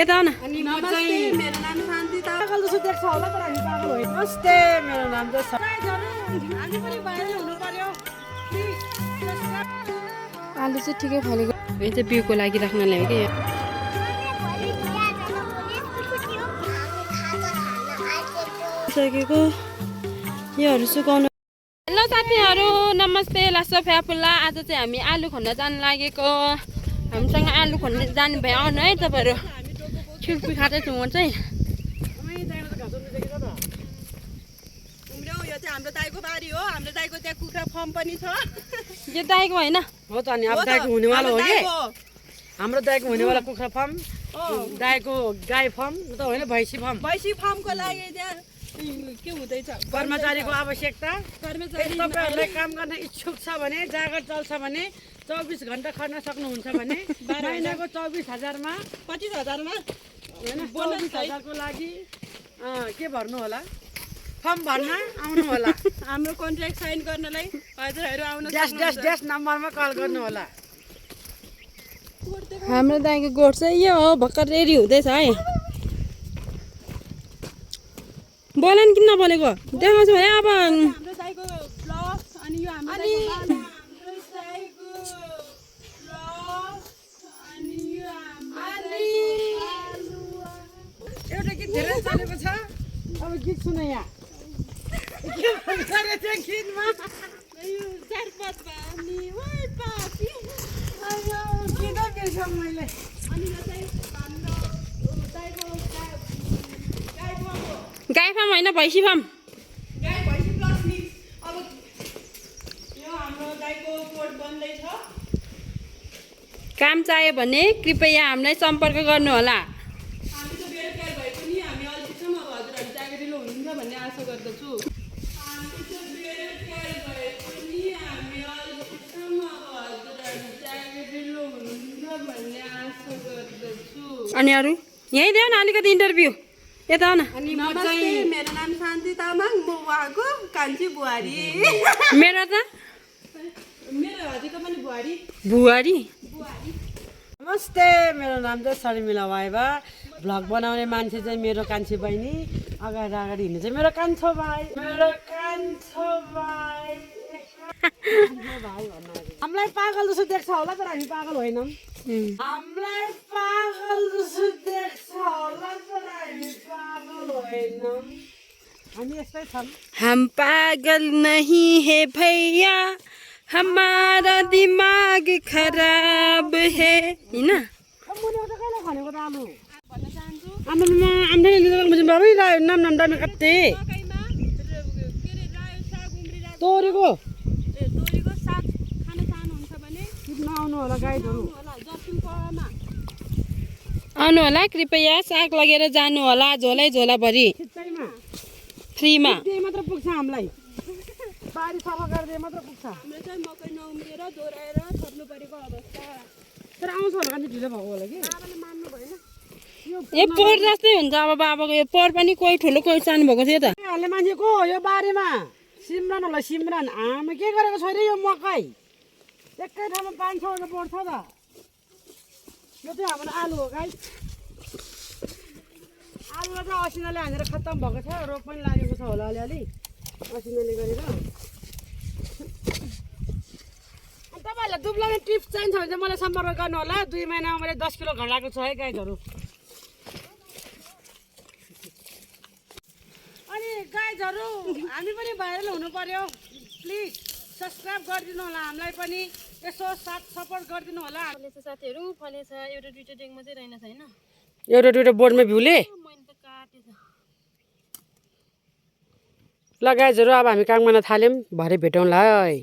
यता न नमस्ते मेरो नाम शान्ति पागल जस्तो देख्छ होला तर हामी पागल होइन नमस्ते मेरो नाम चाहिँ हामी पनि भाइरल हुनु पर्यो आलु चाहिँ ठिकै फलेको यो चाहिँ बिउको लागि राख्न ल्यायो कि सकेको योहरू सुकाउनु। हेलो साथीहरू नमस्ते लासो फ्यापुल्ला। आज चाहिँ हामी आलु खन्न जानु लागेको। हामीसँग आलु खन्न जानु भयो आउनु है तपाईँहरू। छुर्पी खाँदैछु म चाहिँ। यो चाहिँ हाम्रो दाइको बारी हो। हाम्रो दाइको त्यहाँ कुखुरा फार्म पनि छ। यो दाइको होइन हो त नि अब दाइको हुनेवाला हो कि हाम्रो दाइको हुनेवाला कुखुरा फार्म दाइको गाई फार्म त होइन भैँसी फार्मको लागि त्यहाँ के हुँदैछ कर्मचारीको आवश्यकता। तपाईँहरूलाई काम गर्न इच्छुक छ भने जागर चल्छ भने 24 घन्टा खट्न सक्नुहुन्छ भने महिनाको 24,000मा 25,000मा होइन 24,000को लागि के भर्नु होला फर्म भर्न आउनु होला। हाम्रो कन्ट्र्याक्ट साइन गर्नलाई हजुरहरू आउनु ड्यास नम्बरमा कल गर्नु होला। हाम्रो दाइको गोठ चाहिँ यो हो। भर्खर रेडी हुँदैछ है। बोले नि किन नबोलेको देखाउँछु है अब। हाम्रो दाइको ब्लग अनि यो हाम्रो एउटा गीत धेरै चलेको छ। अब गीत सुन यहाँ के भन्छ रे त्यो गीतमा चारपात पानी ओइ पापी आयो गीत बिर्स मैले। अनि यो चाहिँ हाम्रो दाइको गाई फार्म होइन भैँसी फार्म। गाई भैँसी प्लस मिक्स। अब यो हाम्रो दाइको कोट बन्दैछ। काम चाहियो भने कृपया हामीलाई सम्पर्क गर्नु होला। हामी त बेरोजगार भए पनि हामी अहिलेसम्म अब हजुरहरू जागिरिलो हुनुहुन्छ भन्ने आशा गर्दछु। हामी त बेरोजगार भए पनि हामी अहिलेसम्म अब हजुरहरू जागिरिलो हुनुहुन्छ भन्ने आशा गर्दछु। अनि अरू यहीँ देऊ न अलिकति इन्टरभ्यू यता न। नमस्ते मेरो नाम शान्ति तामाङ। म उहाँको कान्छी बुहारी। मेरो त मेरो हजुरको पनि बुहारी। बुहारी। नमस्ते मेरो नाम चाहिँ शर्मिला वाइबा। भ्लग बनाउने मान्छे चाहिँ मेरो कान्छी बहिनी। अगाडि अगाडि हिँड्ने चाहिँ मेरो कान्छो भाइ। हामीलाई पागल जस्तो देख्छ होला तर हामी पागल होइनौँ। हामीलाई पागल जस्तो देख्छ होला तर हामी पागल होइनौँ। हामी यस्तै छौँ। हम पागल नहीं है भैया हमारा दिमाग खराब है हैन। भनेको त आलु भन्न चाहन्छु आम्मै नाम दामी कति तोरीको साग खान चाहनुहुन्छ भने आउनु होला गाइडहरू आउनु होला। कृपया साग लगेर जानु होला झोलै झोलाभरि फ्रीमा। मात्र पुग्छ हामीलाई बारी सफा गरिदिए मात्र पुग्छ। हाम्रो चाहिँ मकै नउम्रिएर दोहोऱ्याएर थप्नु परेको अवस्था। तर आउँछ होला कति ढिलो भएको होला कि बाबाले मान्नु भएन। यो पोहोर जस्तै हुन्छ अब बाबाको। यो पोहोर पनि कोही ठुलो कोही सानो भएको थियो त। हाल्ने मान्छेको यो बारीमा सिमरन होला सिमरन आमा के गरेको छ रे यो मकै एकै ठाउँमा 500 पर्छ त। यो चाहिँ हाम्रो आलु हो गाई। आलुलाई चाहिँ असिनाले हानेर खत्तम भएको छ। रोग पनि लागेको छ होला अलिअलि असिनाले गरेर। तपाईँहरूलाई दुब्लाउने टिप्स चाहिन्छ भने चाहिँ मलाई सम्पर्क गर्नु होला। 2 महिनामा मैले 10 किलो घटाएको छ है गाईहरू। अनि गाईहरू हामी पनि भाइरल हुनु पर्यो। प्लिज सब्सक्राइब गरिदिनु होला। हामीलाई पनि यसो साथ सपोर्ट गरिदिनु होला। फलेछ साथीहरू फलेछ। एउटा दुईटा डेङ मात्रै रहेन छैन। एउटा दुईटा बोर्डमा भ्यूले मैले त काटेछ। ल गाईहरू अब हामी काम गर्न थाल्यौँ। भरे भेटौँला है।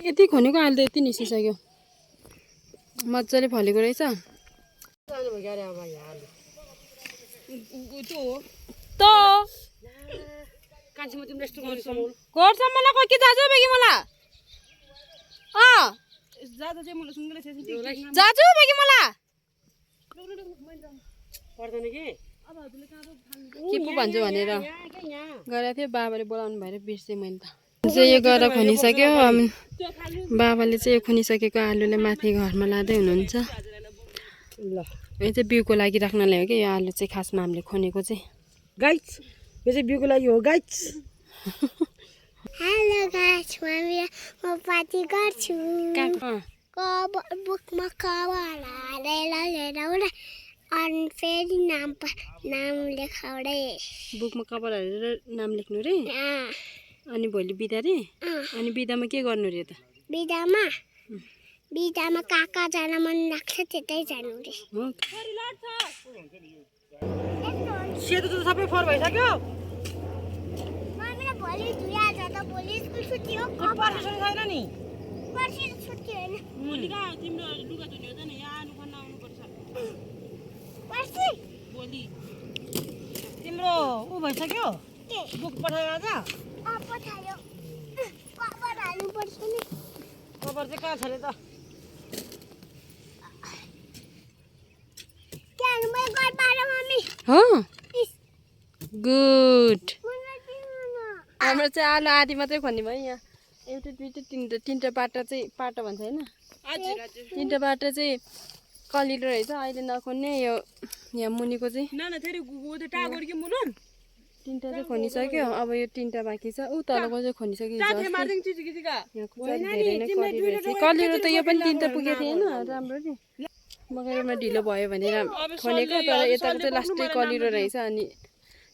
यति खनेको आलु त यति निस्किसक्यो। मजाले फलेको रहेछ। घरसम्म कोही के जाजु बेगी मलाई जाजु बेगी मलाई पर्दैन कि के पो भन्छु भनेर गएको थियो। बाबाले बोलाउनु भएर बिर्सेँ मैले त। चाहिँ यो गरेर खनिसक्यो। बाबाले चाहिँ यो खनिसकेको आलुले माथि घरमा लाँदै हुनुहुन्छ। ल यो चाहिँ बिउको लागि राख्नलाई हो कि यो आलु चाहिँ खास नामले खनेको चाहिँ गाइस यो चाहिँ बिउको लागि हो गाइस हेलो गाइस म पार्टी गर्छु बुकमा कवर हालेर अनि फेरि नाम लेखाउडे बुकमा कवर हालेर नाम लेख्नु रे अनि भोलि बिदा रे अनि बिदामा के गर्नु रे त बिदामा काका जान मन लाग्छ त्यतै जानु रे हो सेतो त सबै फोहोर भइसक्यो मम्मीले भोलि धुया छ त भोलि स्कुल छुट्टी हो पर्सि छैन नि पर्सि छुट्टी होइन भोलि का तिम्रो लुगा धुने हो त नि यहाँ आउनु पर्न आउनु पर्छ पर्सि भोलि तिम्रो उ भइसक्यो के बुक पठायो आज पठायो कवर हाल्नु पर्छ नि कभर चाहिँ कहाँ छ रे त त्यहाँ मैले घर पाएर मम्मी हो इस गुड मलाई दिनु न हाम्रो चाहिँ आलु आधी मात्रै खन्ने भयो यहाँ एउटा दुईटा तिनवटा बाटो चाहिँ पाटो भन्छ होइन तिनवटा बाटो चाहिँ कलिलो रहेछ अहिले नखन्ने यो यहाँ मुनिको चाहिँ तिनवटा चाहिँ खनिसक्यो अब यो तिनवटा बाँकी छ ऊ तलको चाहिँ खनिसक्यो कलिलो त यो पनि तिनवटा पुगेको थिएन राम्रो नि मगरमा ढिलो भयो भनेर खनेको तर यताको चाहिँ लास्टै कलिलो रहेछ अनि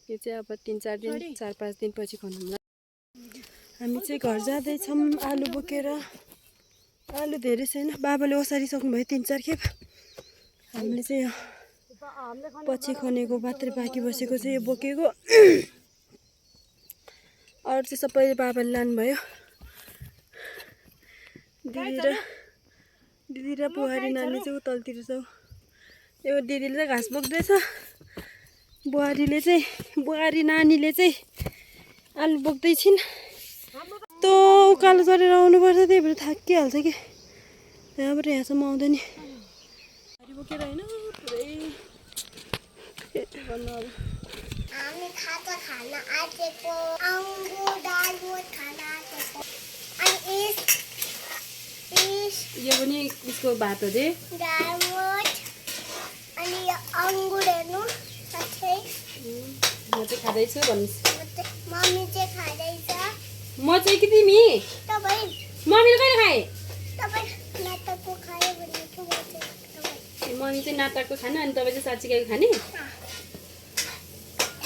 यो चाहिँ अब 3-4 दिन 4-5 दिनपछि खन्नु हामी चाहिँ घर जाँदैछौँ आलु बोकेर आलु धेरै छैन बाबाले ओसारिसक्नु भयो 3-4 खेप हामीले चाहिँ पछि खनेको मात्रै बाँकी बसेको चाहिँ यो बोकेको अरू चाहिँ सबैले बाबाले लानुभयो दिदी र बुहारी नानी चाहिँ उतलतिर छ यो दिदीले चाहिँ घाँस बोक्दैछ बुहारी नानीले चाहिँ आलु बोक्दैछिन् तो उकालो चढेर आउनुपर्छ त्यही भएर थाकिहाल्छ कि त्यहाँबाट यहाँसम्म आउँदैन बोकेर होइन पुरै हामी खाजा खान आँटेको अङ्गुर दालमोट खान आँटेको अनि यो पनि यसको भात हो रे दालमोट अनि यो अङ्गुर हेर्नु साथै म चाहिँ खाँदैछु भन्नुहोस् मम्मी चाहिँ खाँदैछ म चाहिँ कि तिमी तपाईँ मम्मीले कहिले खाएँ तपाईँ नाटकको खायो भने के भन्छ मम्मी चाहिँ नाटकको खाना अनि तपाईँ चाहिँ साँच्चीको खाने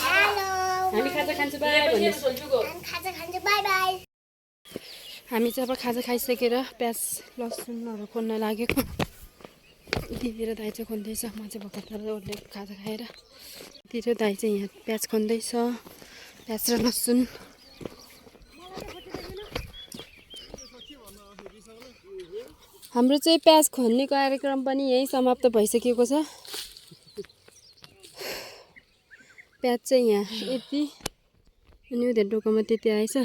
हेलो हामी खाजा खान्छौँ बाई भन्नुहोस् खाजा खान्छ बाई बाई हामी चाहिँ अब खाजा खाइसकेर प्याज लसुनहरू खोल्न लागेको दिदी र दाइ चाहिँ खन्दैछ म चाहिँ भर्खर ओर्ले खाजा खाएर दिदी र दाइ चाहिँ यहाँ प्याज खन्दैछ प्याज र लसुन हाम्रो चाहिँ प्याज खन्ने कार्यक्रम पनि यहीँ समाप्त भइसकेको छ प्याज चाहिँ यहाँ यति अनि उनीहरू डोकोमा त्यति आएछ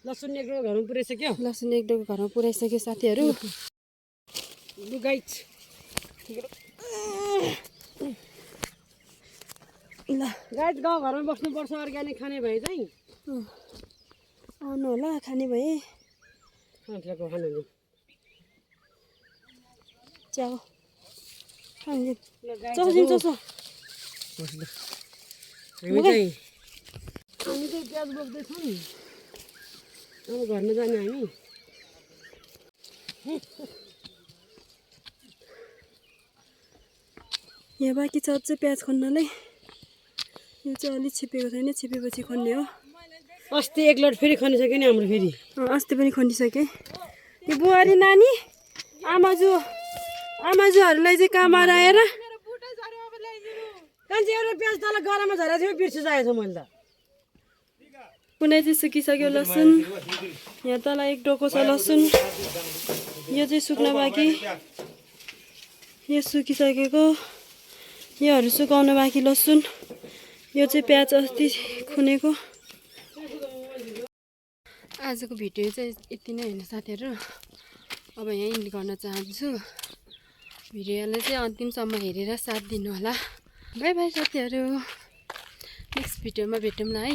लसुन एक डोको घरमा पुऱ्याइसक्यो लसुन एक डोको घरमा पुऱ्याइसक्यो साथीहरू गाइस ल गाइस गाउँ घरमा बस्नुपर्छ अर्ग्यानिक खाने भए चाहिँ आउनु होला खाने भए खानु च्याउ चौसिन चौसो हामी चाहिँ प्याज बोक्दैछौँ नि अब घरमा जाने हामी यहाँ बाँकी छ चाहिँ प्याज खन्नलाई यो चाहिँ अलिक छिपेको छैन छिपेपछि खन्ने हो अस्ति एक लट फेरि खनिसक्यो नि हाम्रो फेरि अस्ति पनि खनिसकेँ यो बुहारी नानी आमाजुहरूलाई चाहिँ काम आएर कान्छी एउटा प्याज तल गरममा झरेको थियो बिर्सु जाएको छ मैले त कुनै चाहिँ सुकिसक्यो लसुन यहाँ तल एक डोको छ लसुन यो चाहिँ सुक्न बाँकी यो सुकिसकेको योहरू सुकाउन बाँकी लसुन यो चाहिँ प्याज अस्ति खुनेको आजको भिडियो चाहिँ यति नै होइन साथीहरू अब यहाँ इन्ड गर्न चाहन्छु भिडियोलाई चाहिँ अन्तिमसम्म हेरेर साथ दिनु होला बाई बाई साथीहरू नेक्स्ट भिडियोमा भेटौँ न है